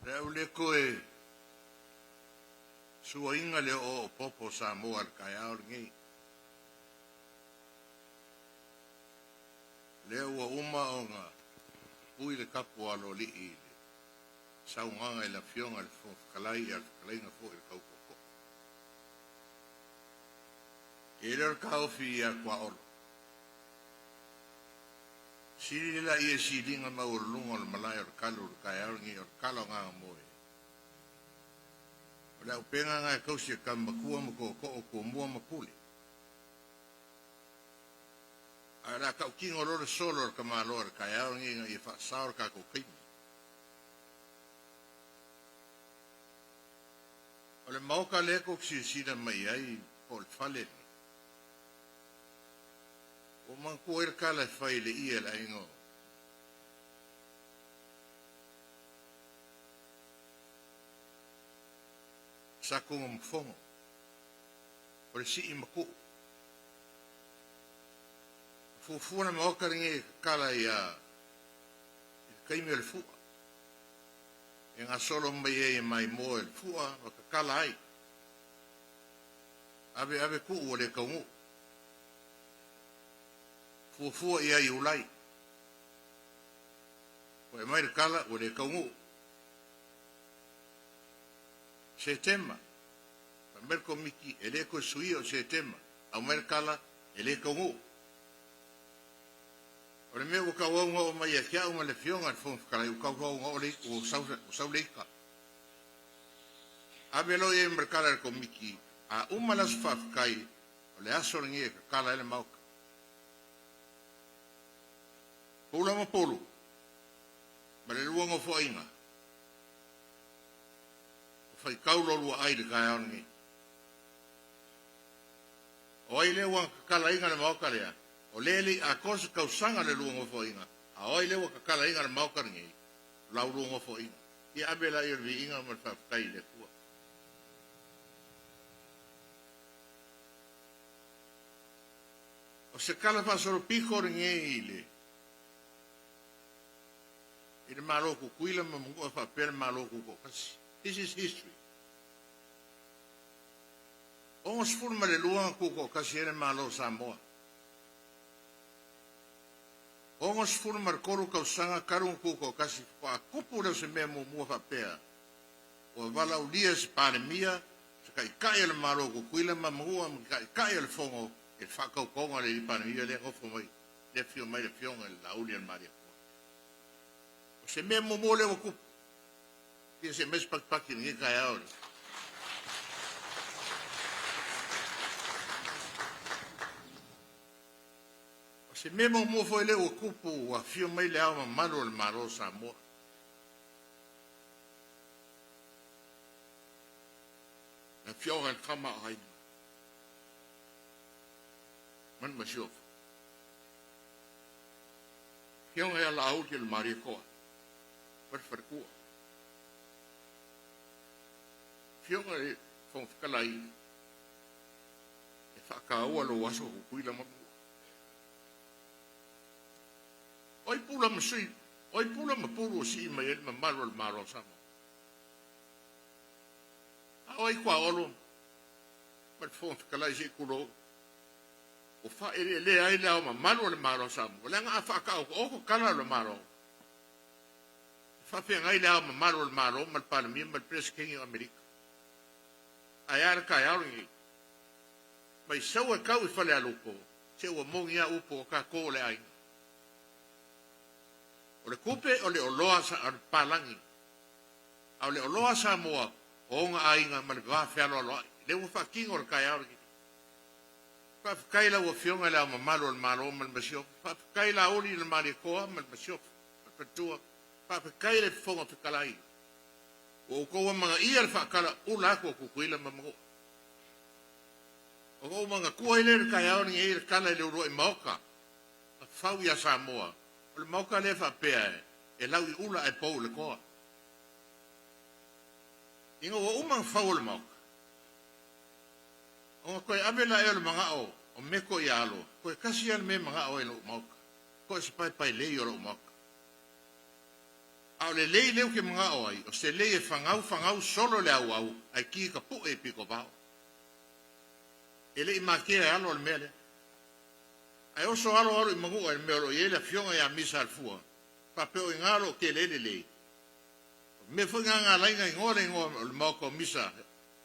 Le au le toe suaina le oo popo o Samoa i le taeao lenei. Lea ua uma ona pui le tapu a aloalii i le saunoaga i le Afioga i le Fofoga Fetalai a o le fetalaiga foi i le tau tootoo. E le o le taofi ia Tuaolo. Sili laia i siliga maualuluga o le malae o le talo i le taeao lenei o le tala o Gagamoe. O le auupega na e tausi e tama matua ma tootoo, tumua ma pule. Ae o le a tautino loa le solo a le tamaloa i le taeao lenei ina ia faasao le tatou taimi. O le maota lea tou te silasila mai ai po o le fale lenei, ua manatua ai le tala e fai i le ie a le aiga o Satunumafono, o le sii matuu. Na fuafua le maota lenei e tatala ia i le taimi o le fua, e gasolo mai ai e maimoa i le fua ma tatala ai. Ave ave tuu ua le taunuu. Fuafua i ai Iulai. Ua aumai le tala ua le taunuu. Setema, fai mai le Komiti e le toe suia o Setema, aumai le tala e le taunuu. O le mea ua tauau ona oo mai ia te au ma le Afioga i le Fofoga Fetalai, ua tauau ona oo le ua sau, ua sau le ita. Ave loa i ai ma le tala a le Komiti, a uma le aso faafetai, o le aso lenei e tatala ai le Maota. Pula ma Pulu, ma le lua nofoaiga, ua faitau lo lua ai i le taeao lenei. O ai lea ua tatalaina le Maota lea? O lea e le i atoa se tausaga le lua nofoaiga, a o ai lea ua tatalaina le Maota lenei? O lau lua nofoaiga. Ia ave laia o le viiga ma le faafetai i le Atua. O se tala faasolopito lenei i le i le Malo o Tutuila ma Manua faapea le Malo Tutoatasi. This is history. 62 na tutoatasi ai le Malo o Samoa. 63 tausaga talu ona tutoatasi faatoa tupu lea o se mea muamua faapea ua valaaulia e se Palemia, se Taitai o le Malo o Tutuila ma Manua ma le Taitai o le Fono i le faatautoga o le Palemia lea nofo mai, lea afio mai le Afioga i le Laauli a le Malietoa. O se mea muamua lea ua tupu. Ia se mai se patipati i lenei taeao i le O se mea muamua foi lea ua tupu ua afio mai le Ao Mamalu o le Malo o Samoa. Le Afioga i le Tama a Aiga ma le Masiofo. Afioga ia Laauli o le Malietoa ma le Faletua. Afioga i le Fofoga Fetalai, e faataua lou aso Tutuila ma Mua. O ai pula ma sui, o ai pula ma pulu o sii mai ai le mamalu o le Malo o Samoa? A o ai Tuaolo ma le Fofoga Fetalai se i tulou, ua faaeleelea ai le Ao Mamalu o le Malo o Samoa, leaga a faataotooto tala o le Malo, e faafeagai le Ao Mamalu o le Malo ma le Palemia ma le Peresetene o Amerika. Ae a le taeao lenei? Mai sau e tau i Falealupo, se ua moni a upu o tatou o le aiga. O le tupe o le oloa a le palagi, a o le oloa a Samoa o ona aiga ma le va fealoaloai. Lea ua faatino le taeao lenei. Faafetai i lau Afioga i Le Ao Mamalu o le Malo ma le Masiofo. Faafetai Laauli i le Malietoa ma le Masiofo ma le Faletua. Faafetai i le Fofoga Fetalai ua outou amanaia le faatala ula atu o Tutuila ma Manua. Ona ou manatua ai lea i le taeao lenei i le tala i le uluai maota na fau ia Samoa. O le maota lea faapea e lau i ula ae pou i le toa. Ina ua uma ona fau o le maota, Ona toe ave lae o le manao o Meko ia Alo, toe tasi a le mea e manao ai lou maota, toe se paepaelei o lou maota. A o le lei lea ou te manao ai, o se lei e fagau fagau solo le auau ae ki ka pu'e i pito vao. E le i matea e Alo le mea lea. Ae oso Alo alu i Manua i le mea o lo o i ai le afioga ia Misa Alefua, faapea o i ina o lo o tele ai le lei. O le mea foi lena na ala ai ona igoa le igoa o le maota o Misa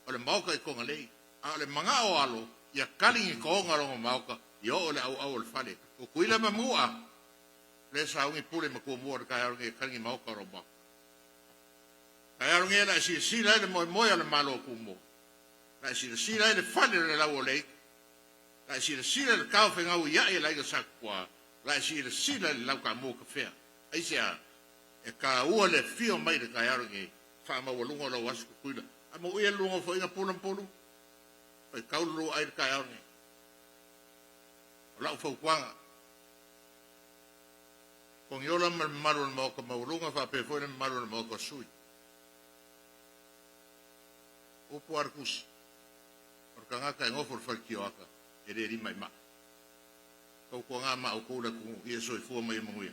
o le maota i Togalei. A o le manao o Alo, ia kali ni toga o lona maota ia oo i le auau o le fale. O Tutuila ma Manua, lea sauni pule ma Tumua i le taeao lenei e kali ni maota o lou maota. Taeao lenei o le a e silasila ai le moemoe o le Malo o Tumua. O le a e silasila ai le fale o le lau o le aiga. O le a e silasila i le taofegauia'i e le aiga Sa Tupua. O le a e silasila i le lau taamu tafea. Aisea? E taua le afio mai i le taeao lenei, faamaualuga o lau aso Tutuila. A mauia le lua nofoaiga Pula ma Pulu, faitau le lua ai i le taeao lenei. O lau fautuaga, Togiola ma le mamalu o le Maota maualuga faapea foi le mamalu o le Maota o sui. Upu a le Tusi, O le tagata e nofo i le fale tioata, e le lima i maa. Tautuana ma outou le atunuu, ia soifua ma ia manuia.